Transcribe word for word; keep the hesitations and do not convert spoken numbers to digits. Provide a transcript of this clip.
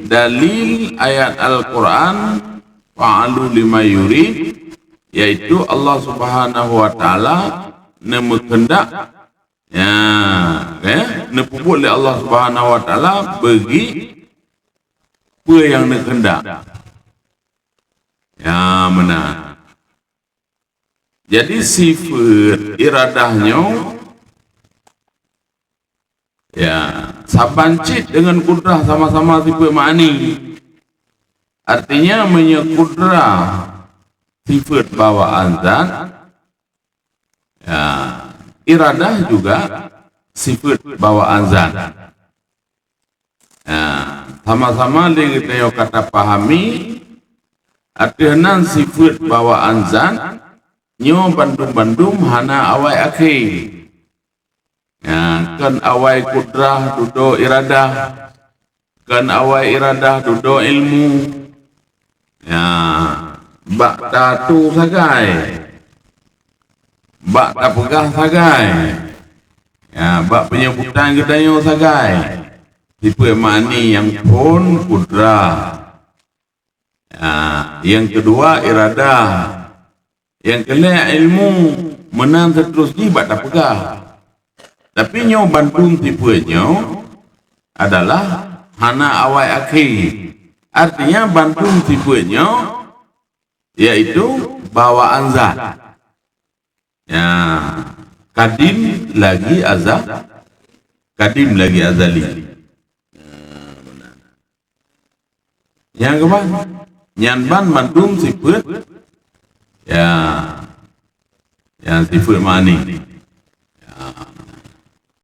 Dalil ayat Al-Quran, fa'alu lima yurid, yaitu Allah Subhanahu wa Ta'ala neumeukeundak, ya, eh, neupeubuet lé Allah Subhanahu wa Ta'ala bagi peue nyang neukheundak. Ya, meunan. Jadi, sifeut iradah nyoe, ya, saban cit deungon kudrah sama-sama sifeut ma'ani. Artinya, meunyoe kudrah sifeut bawaan zat, ya, iradah juga sifeut bawaan zat. Ya, sama-sama lé geutanyoe ka tapahami, ateueh nan sifeut bawaan zat, nyoe bandum-bandum hana awai akhé. Ya, kon awai kudrah dudoe iradah, kon awai iradah dudoe ilmu. Ya, bak tatu sagai, bak tapeugah sagai, ya, bak peunyebutan geutanyoe sagai, sifeut ma'ani nyang phon kudrah. Ya, nyang keudua iradah. Nyang keulhèe ilmu, meunan seuterus jih bak tapeugah. Tapi nyoe bandum sifeut nyoe adalah hana awai akhé. Artinya bandum sifeut nyoe yaitu bawaan zat. Ya, kadim lagi azal, kadim lagi azali. Ya, meunan. Nyang keubah, nyan ban mandum sifeut, ya, ya, sifeut ma'ani.